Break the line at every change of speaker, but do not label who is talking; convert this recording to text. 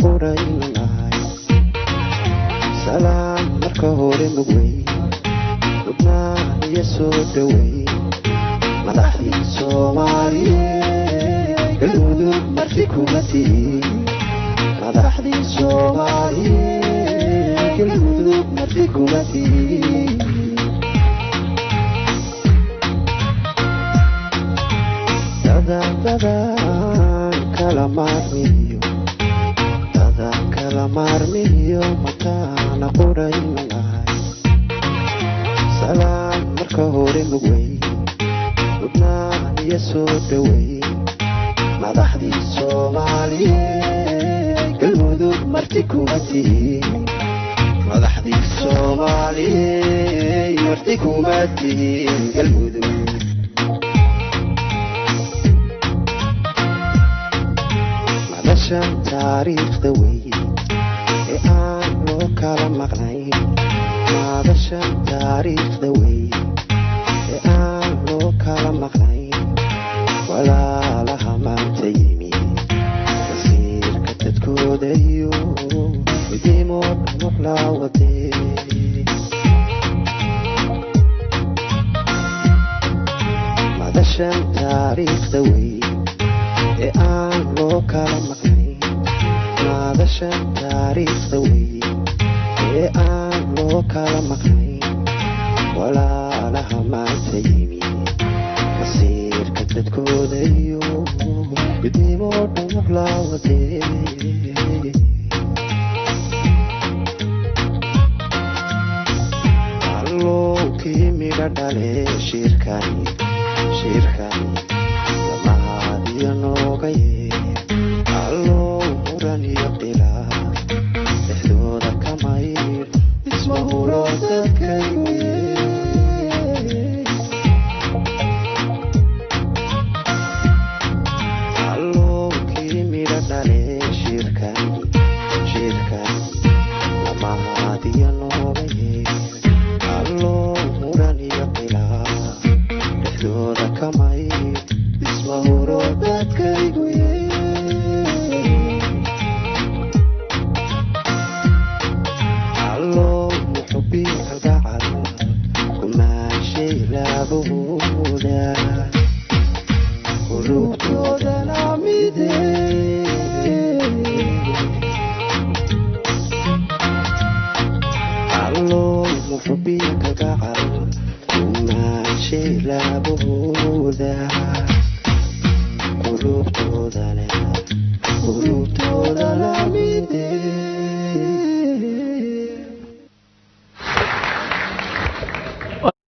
quraynu nahay. Salaam marka hore mugwey, mudnaan iyo soo dhowey, madaxdii Soomaaliyeed, Galmudug marti kuma tihiin. Madaxdii Soomaaliyeed, Galmudug marti kuma tihiin. Dadan dadan kala maarmiyo, dadan kala maarmiyo, mataana quraynu nahay. Salaam marka hore mugwey, mudnaan iyo soo dhowey, madaxdii Soomaaliyeed, Galmudug marti kuma tihiin. Madaxdii Soomaaliyeed, marti kuma tihiin Galmudug. Madashan taariikhda wey ee aan loo kala maqnayn, madashan taariikhda wey ee aan loo kala maqnayn, walaalaha maanta yimi masiirka dadkooda iyo midnimo dhumucla wadee. Madashan taariikhda wey ee aan loo kala maqnayn, madashan taariikhda wey ee aan loo kala maqnayn, walaalaha maanta yimi masiirka dadkooda iyo midnimo dhumuc la wadee. Allow kii midha dhale shirkani, shirkani lamahaadiyo nooga yee. Allow muran iyo khilaaf dhexdooda ka maydh, isma huro dadkaygu yee. Allow kii midha dhale shirkani, shirkani